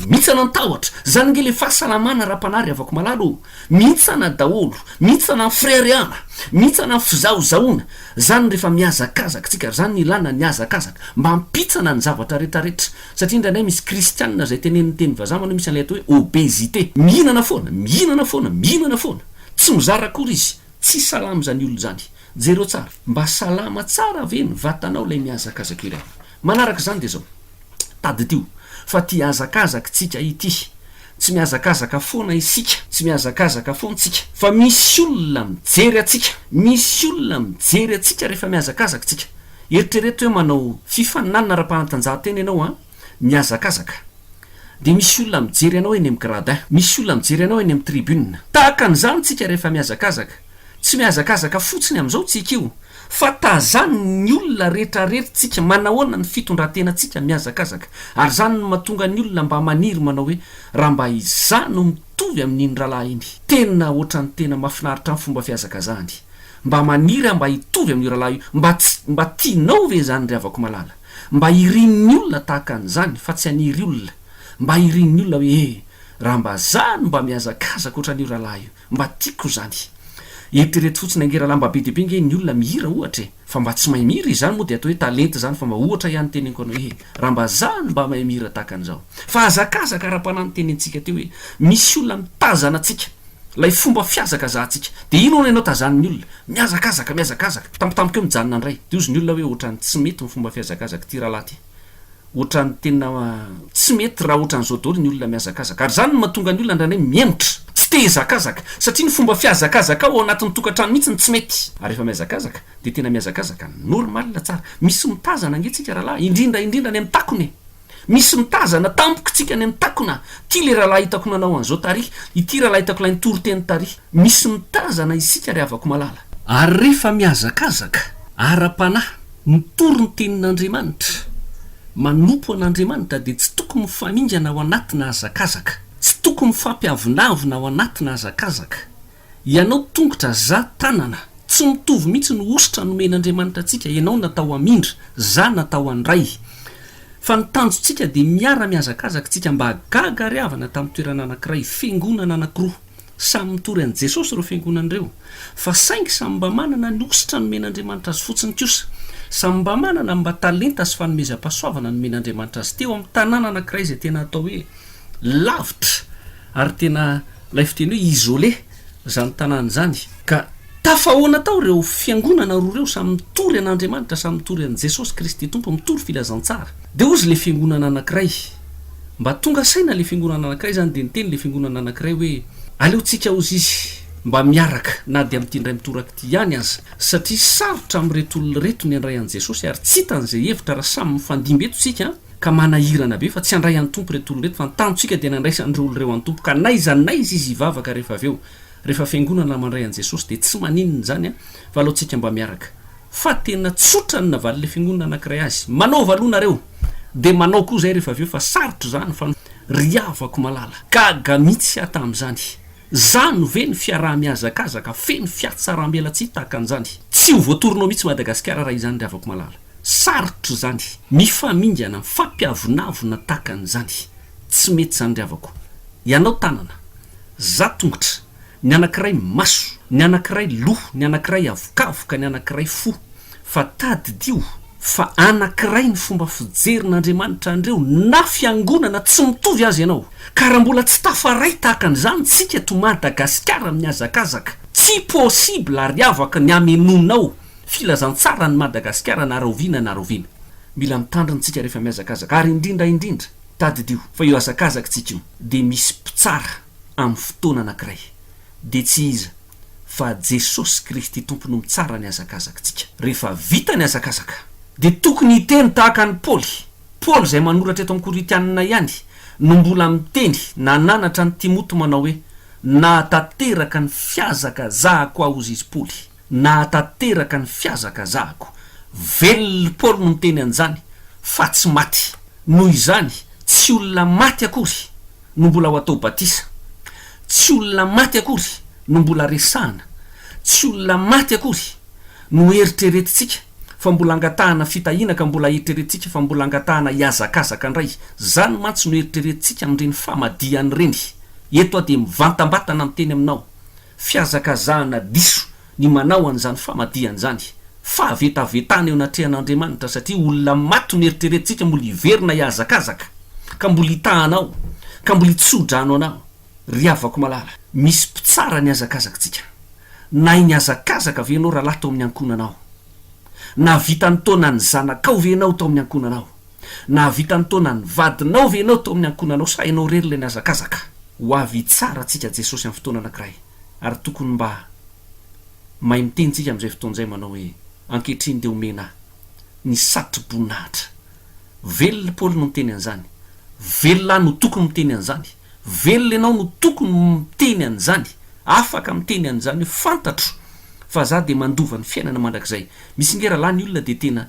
mihintsana ny tahotra. Zany ange le fahasalamana ara-panahy ry havako malala ô. Mihintsana daholo, mihintsana ny fireharehana, mihintsana ny fizahozahoana, zany rehefa mihazakazaka tsika, ary zany no ilana ny hazakazaka, mba hampitsana ny zavatra retraretra, satria indraindray misy kristianina zay tenenin'ny teny vazaha manao misy an'ilay atao hoe obésité, mihinana foana, mihinana foana, mihinana foana, tsy mizara akory izy, tsy salama izany olona izany, jereo tsara, mba salama tsara ve ny vatanao ilay mihazakazaka iray? Manaraka izany dia zao. Tadidio fa ty hazakazaka tsika ity, tsy mihazakazaka foana isika, tsy mihazakazaka foana tsika, fa misy olona mijery antsika, misy olona mijery antsika rehefa mihazakazaka tsika. Eritrereto hoe manao fifaninanana ara-panatanjahantena ianao an, mihazakazaka, dia misy olona mijery anao eny amin'ny gradin, misy olona mijery anao eny amin'ny tribune. Tahaka an'izany tsika rehefa mihazakazaka. Tsy mihazakazaka fotsiny amin'izao tsika io fa tazanin'ny olona retraretra tsika manahoana ny fitondrantenantsika mihazakazaka ary izany no mahatonga ny olona mba maniry manao hoe raha mba izaho no mitovy amin'iny rahalahy iny tena ohatran'ny tena mahafinaritra ny fomba fihazakazahany mba maniry aho mba hitovy amin'io rahalahy io mba tsy mba tianao ve izany ry havako malala mba irin'ny olona tahaka an'izany fa tsy haniry olona mba irin'ny olona hoe eh raha mba za no mba mihazakazaka ohatran'io rahalahy io Mba tiako izany. Eritrereto fotsiny ange rahalahy mba be dia be nge ny olona mihira ohatra e! Fa mba tsy mahay mihira izany moa dia atao hoe talenta izany fa mba ohatra ihany teneniko anao hoe raha mba za no mba mahay mihira tahaka an'izao. Fa hazakazaka ara-panahy no tenentsika teo hoe misy olona mitazana antsika, ilay fomba fihazakazahantsika. Dia inona ianao tazanin'ny olona? Mihazakazaka, mihazakazaka. Tampotampoka eo mijanona indray. Dia hozy ny olona hoe ohatran'ny tsy mety ny fomba fihazakazak'ity rahalahy ity. Ohatran'ny tena tsy mety raha ohatran'izao daholo ny olona mihazakazaka. Ary izany no mahatonga ny olona indraindray mihemotra, tsy te hihazakazaka, satria ny fomba fihazakazakao ao anatin'ny tokantrano mihitsy no tsy mety. Ary rehefa mihazakazaka dia tena mihazakazaka normal tsara. Misy mitazana ange tsika rahalahy, indrindra indrindra any amin'ny takona e! Misy mitazana tampoka tsika any amin'ny takona, ity le rahalahy hitako nanao an'izao tary, ity rahalahy hitako ilay nitory teny tary. Misy mitazana isika ry havako malala. Ary rehefa mihazakazaka ara-panahy Mitory ny tenin'Andriamanitra, manompo an'Andriamanitra dia tsy tokony mifamingana ao anatina hazakazaka. Tsy tokony mifampiavonavona ao anatina hazakazaka. Ianao tongotra, za tanana. Tsy mitovy mihitsy ny hosotra nomen'Andriamanitra antsika, ianao natao hamindra, za natao handray. Fa ny tanjontsika dia miara-mihazakazaka tsika mba gaga ry havana tamin'ny toerana anankiray, fiangonana anankiroa. Samy mitory an'i Jesosy ireo fiangonana ireo, fa saingy samy mba manana ny hosotra nomen'Andriamanitra azy fotsiny kosa. Samy mba manana ny mba talenta sy fanomezam-pahasoavana nomen'Andriamanitra azy teo amin'ny tanàna anankiray izay tena atao hoe lavitra ary tena ilay fiteny hoe isolé izany tanàna izany. Ka tafahoana tao ireo fiangonana roa ireo, samy mitory an'Andriamanitra, samy mitory an'i Jesosy Kristy Tompo, mitory filazantsara. Dia hozy ilay fiangonana anankiray. Mba tonga saina le fiangonana anakiray zany de niteny le fiangonana anakiray hoe aleo tsika ozy izy mba miaraka na de amin'ity indray mitoraka ity ihany aza satria sarotra amin'ireto olona ireto ny handray an'i Jesosy ary tsy hitany izay hevitra raha samy mifandimby eto tsika ka manahirana be fa tsy handray an'i Tompo ireto olona ireto fa ny tanjontsika dia ny handraisan'ireo olona ireo an'i Tompo ka n'aiza n'aiza izy hivavaka rehefa avy eo rehefa fiangonana mandray an'i Jesosy dia tsy maninona izany an fa aleo tsika mba miaraka Fa tena tsotra ny navalin'ilay fiangonana anankiray azy. Manaova aloha nareo dia manao koa izay rehefa avy eo fa sarotra izany fa ry havako malala. Gaga mihitsy aho tamin'izany. Zany ve ny fiaraha-mihazakazaka feno fiatsaram-belatsihy tahaka an'izany? Tsy ho voatorinao mihitsy Madagasikara raha izany ry havako malala. Sarotra izany. Mifamingana, mifampiavonavona tahaka an'izany. Tsy mety izany ry havako. Ianao tanana, za tongotra. Ny anankiray maso, ny anankiray loha, ny anankiray avokavoka, ny anankiray fo. Fa tadidio fa anankiray ny fomba fijerin'Andriamanitra an'ireo na fiangonana tsy mitovy aza ianao. Ka raha mbola tsy tafaray tahaka an'izany tsika eto Madagasikara mihazakazaka, tsy possible ary avaka ny hamenoanao filazantsara an'i Madagasikara na rahoviana na rahoviana. Mila mitandrina tsika rehefa mihazakazaka ary indrindra indrindra tadidio fa io hazakazaka tsika io dia misy mpitsara. amin'ny fotoana anankiray, dia tsy iza fa Jesosy Kristy Tompo no mitsara ny hazakazakitsika. Rehefa vita ny hazakazaka, dia tokony hiteny tahaka an'i Paoly. Paoly izay manoratra eto amin'ny Korintianina ihany no mbola miteny nananatra an'i Timoty manao hoe, Nahatanteraka ny fihazakazahako aho hozy izy Paoly. Nahatanteraka ny fihazakazahako. Velona i Paoly no miteny an'izany fa tsy maty. Noho izany, tsy olona maty akory no mbola ho atao batisa. Tsy olona maty akory no mbola resahana. Tsy olona maty akory no eritreretintsika fa mbola angatahana fitahiana ka mbola eritreretintsika fa mbola angatahana hihazakazaka indray. Izany mantsy no eritreretintsika amin'ireny famadihana ireny. Eto aho dia mivantambatana miteny aminao, fihazakazahana diso ny manao an'izany famadihana izany. Fahavetavetana eo anatrehan'Andriamanitra satria olona maty no eritreretintsika mbola hiverina hihazakazaka ka mbola hitaha anao, ka mbola hitsodrano anao. Ry havako malala, misy mpitsara ny hazakazakitsika. Nahay nihazakazaka ve ianao rahalahy tao amin'ny ankohonanao? Nahavita nitaona ny zanakao ve ianao tao amin'ny ankohonanao? Nahavita nitaona ny vadinao ve ianao tao amin'ny ankohonanao sa ianao irery ilay nihazakazaka? Ho avy hitsara antsika Jesosy amin'ny fotoana anankiray ary tokony mba Mahay miteny tsika amin'izay fotoana izay manao hoe, Ankehitriny dia omena ahy ny satro-boninahitra. Velona i Paoly no miteny an'izany. Velona aho no tokony miteny an'izany. Velona ianao no tokony miteny an'izany. Afaka miteny an'izany hoe, Fantatro. Fa za dia mandova ny fiainana mandrakizay. Misy nge rahalahy ny olona dia tena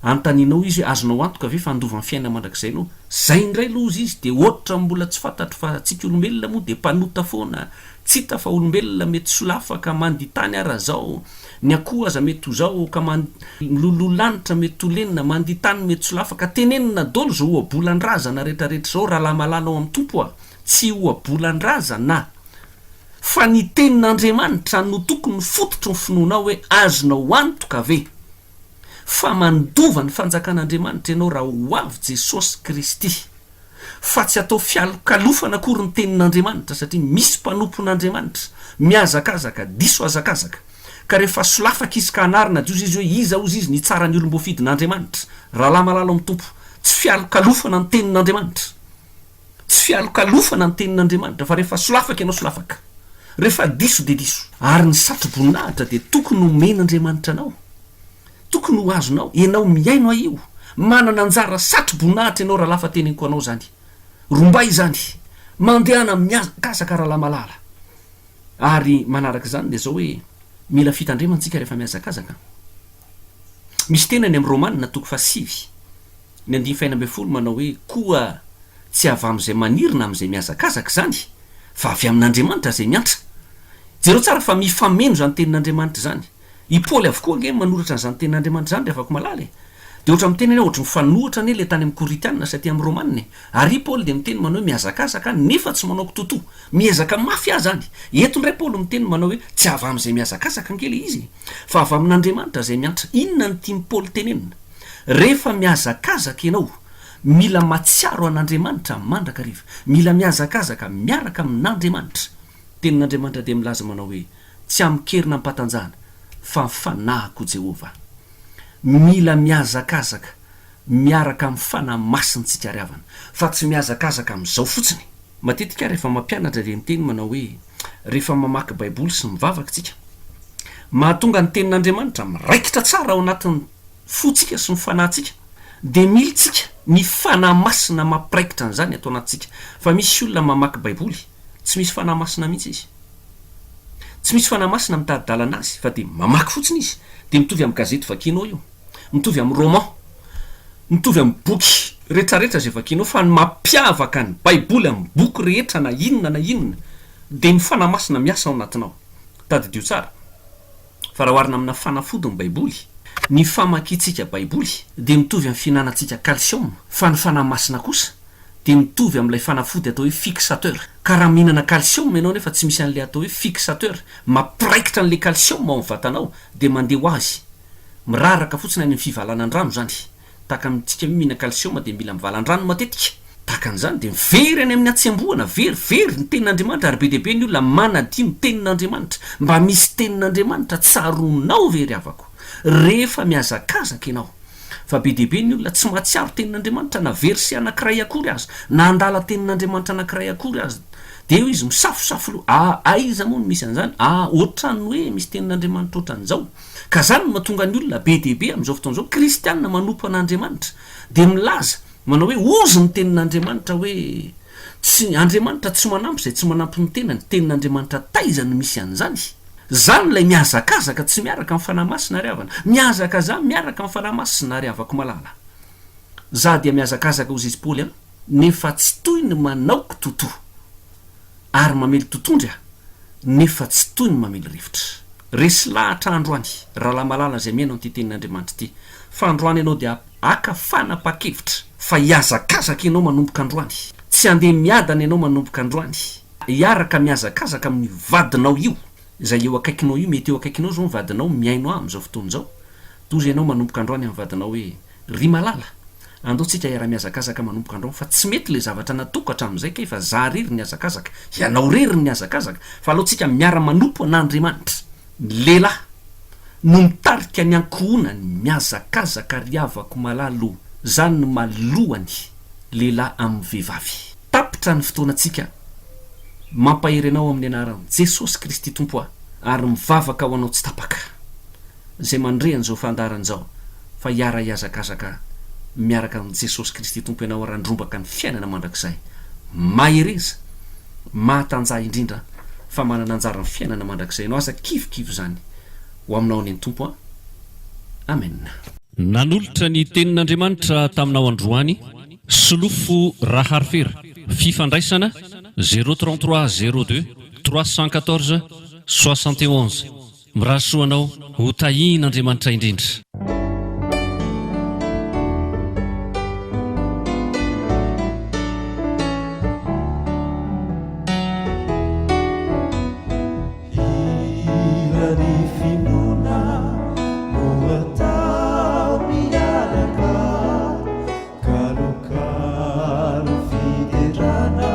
anontanianao izy hoe azonao antoka ve fa handova ny fiainana mandrakizay enao? Zay indray loza izy dia ohatran'ny mbola tsy fantatro fa antsika olombelona moa dia mpanota foana, tsy hita fa olombelona mety solafaka mandia tany ara zao, ny akoho aza mety ho zao ka man miloloha lanitra mety ho lenina, mandia tany mety solafaka, tenenina dolo zao ohabolan-drazana retraretra zao rahalahy malala ao amin'ny Tompo a! Tsy ohabolan-drazana fa ny tenin'Andriamanitra no tokony fototry ny finoanao hoe azonao antoka ve fa mandova ny fanjakan'Andriamanitra ianao raha ho avy Jesosy Kristy fa tsy atao fialokalofana akory ny tenin'Andriamanitra satria misy mpanompon'Andriamanitra mihazakazaka diso hazakazaka ka rehefa solafaka izy ka anarina jozy izy hoe iza ozy izy nitsara ny olom-boafidin'Andriamanitra rahalahy malala ao amin'ny Tompo tsy fialokalofana ny tenin'Andriamanitra Tsy fialokalofana ny tenin'Andriamanitra fa rehefa solafaka ianao solafaka. Rehefa diso dia diso. Ary ny satro-boninahitra dia tokony homen'Andriamanitra anao. Tokony ho azonao. Ianao mihaino ahy io. Manana anjara satro-boninahitra ianao rahalahy fa teneniko anao izany. Rombay izany. Mandehana mihazakazaka rahalahy malala. Ary manaraka izany dia izao hoe mila fitandremana tsika rehefa mihazakazaka. Misy teny any amin'ny Romana toko fahasivy. Ny andininy fahenina ambin'ny folo manao hoe, Koa tsy avy amin'izay maniry na amin'izay mihazakazaka izany, fa avy amin'Andriamanitra izay miantra. Jereo tsara fa mifameno izany tenin'Andriamanitra izany. I Paoly avokoa ange no manoratra an'izany tenin'Andriamanitra izany ry havako malala e! Dia ohatra miteny anie, ohatry mifanohitra anie ilay tany amin'ny Korintiana sy aty amin'ny Romana e! Ary i Paoly dia miteny manao hoe mihazakazaka aho nefa tsy manao kitotoa. Miezaka mafy aho izany. Eto indray Paoly miteny manao hoe tsy avy amin'izay mihazakazaka ange ilay izy e! Fa avy amin'Andriamanitra izay miantra. Inona no tian'i Paoly tenenina? Rehefa mihazakazaka ianao, mila matsiaro an'Andriamanitra mandrakariva. Mila mihazakazaka miaraka amin'Andriamanitra. Tenin'Andriamanitra dia milaza manao hoe, Tsy amin-kery nampatanjahana, fa ny fanahiko Jehovah. Mila mihazakazaka miaraka amin'ny Fanahy Masintsika ry havana, fa tsy mihazakazaka amin'izao fotsiny. Matetika aho rehefa mampianatra dia miteny manao hoe, rehefa mamaky Baiboly sy mivavaka isika, mahatonga ny Tenin'Andriamanitra miraikitra tsara ao anatin'ny fontsika sy ny fanahintsika, dia milintsika ny Fanahy Masina mampiraikitra an'izany ato anatintsika. Fa misy olona mamaky Baiboly, tsy misy Fanahy Masina mihitsy izy. Tsy misy Fanahy Masina mitari-dalana azy, fa dia mamaky fotsiny izy. Dia mitovy amin'ny gazety vakianao io, mitovy amin'ny roman, mitovy amin'ny boky rehetrarehetra izay vakianao, fa ny mampiavaka ny Baiboly amin'ny boky rehetra na inona na inona, dia ny Fanahy Masina miasa ao anatinao. Tadidio tsara. Fa raha oharina amina fanafody ny Baiboly, ny famakiantsika Baiboly dia mitovy amin'ny fihinanantsika calcium, fa ny Fanahy Masina kosa dia mitovy amin'ilay fanafody atao hoe fixateur. Ka raha mihinana calcium ianao nefa tsy misy an'ilay atao hoe fixateur, mampiraikitra an'ilay calcium ao amin'ny vatanao, dia mandeha ho azy, miraraka fotsiny any amin'ny fivalanan-drano izany. Tahaka amintsika hoe mihina calcium dia mila mivalan-drano matetika. Tahaka an'izany dia very any amin'ny hatsembohana, very, very ny tenin'Andriamanitra ary be dia be ny olona manadino tenin'Andriamanitra. Mba misy tenin'Andriamanitra tsaroanao ve ry havako rehefa mihazakazaka ianao? Fa be dia be ny olona tsy mahatsiaro tenin'Andriamanitra na verset anankiray akory aza, na handala tenin'Andriamanitra anankiray akory aza. Dia eo izy misafosafo loha, ah aiza moa no misy an'izany, ah ohatran'ny hoe misy tenin'Andriamanitra ohatran'izao. Ka zany no mahatonga ny olona be dia be amin'izao fotoana izao, kristiana manompo an'Andriamanitra, dia milaza, manao hoe, hozy ny tenin'Andriamanitra hoe, tsy, Andriamanitra tsy manampy izay tsy manampy ny tenany, tenin'Andriamanitra taiza no misy an'izany? Zany ilay mihazakazaka tsy miaraka amin'ny Fanahy Masina ry havana, mihazakazaha miaraka amin'ny Fanahy Masina ry havako malala. Za dia mihazakazaka hozy izy Paoly an, nefa tsy toy ny manao kitotoa. Ary mamely totondry aho, nefa tsy toy ny mamely rivotra. Resy lahatra androany, rahalahy malala izay mihaino an'ity tenin'Andriamanitra ity, fa androany ianao dia haka fanapahan-kevitra fa hihazakazaka ianao manomboka androany. Tsy handeha miadana ianao manomboka androany. Hiaraka mihazakazaka amin'io vadinao io, izay eo akaikinao io, mety eo akaikinao izao ny vadinao mihaino ahy amin'izao fotoana izao. Doza ianao manomboka androany amin'ny vadinao hoe, Ry malala, andao tsika hiara-mihazakazaka manomboka androany fa tsy mety le zavatra nataoko hatramin'izay kay fa za rery nihazakazaka, ianao rery nihazakazaka fa alao tsika miara-manompo an'Andriamanitra. Ny lehilahy no mitarika ny ankohonany mihazakazaka ry havako malala o, zany no maha lohany lehilahy amin'ny vehivavy. Tapitra ny fotoanantsika, mampahery anao amin'ny anaran'i Jesosy Kristy Tompo aho ary mivavaka ho anao tsy tapaka. izay mandre an'izao fandaharana izao fa hiara-hihazakazaka miaraka amin'i Jesosy Kristy Tompo ianao ary handrombaka ny fiainana mandrakizay. Mahereza! Mahatanjaha indrindra fa manana anjara ny fiainana mandrakizay ianao. Aza kivikivy izany. Ho aminao anie ny Tompo a. Amen. Nanolotra ny Tenin'Andriamanitra taminao androany, Solofo Raharifera, fifandraisana, 0 33 02 314 71. Mirary soa anao ho tahian'Andriamanitra indrindra. Hira ny finoana no atao miaraka, Kalokalo fiderana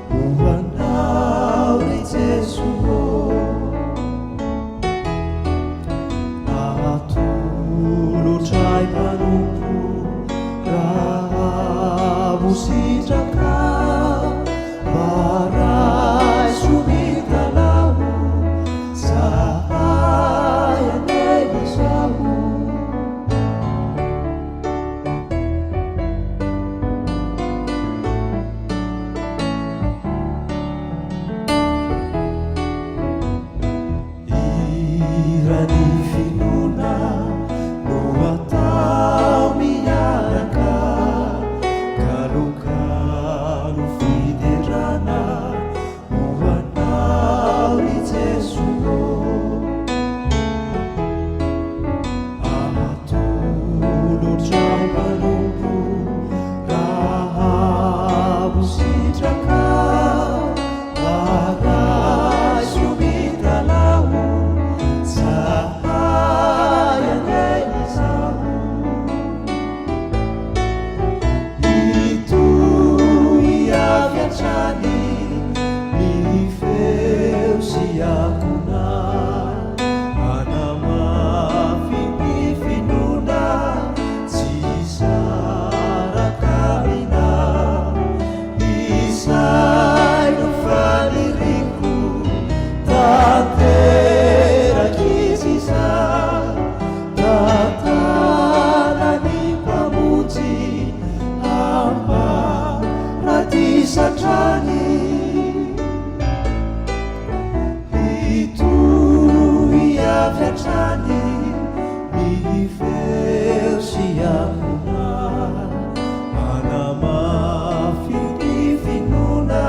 ho anao ry Jeso ô. Atolotray mpanompo raha ho sitrakao. Mba raiso mitalaho zahay anie izao. Hiran'ny finoana no atao miaraka, Kalokalo fiderana ho anao ry Jeso ô. Atolotray mpanompo raha ho sitrakao. Araiso mitalaho zahay anie izao. Hitohy avy hatrany ny feo sy ankona hanamafy ny finoana tsy hisaraka aminao. Izay no faniriako tanteraka izy izay Tantanan'ny Mpamonjy hamparadisa hatrany Hitohy avy hatrany ny feo sy ankona Manamafy ny finoana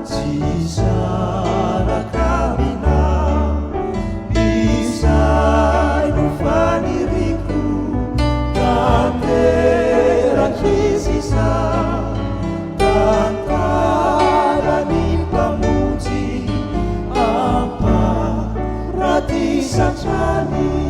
tsy hisaraka aminao Izay no faniriako tanteraka izy izao Tantaran'ny Mpamonjy am-paradisa hatrany.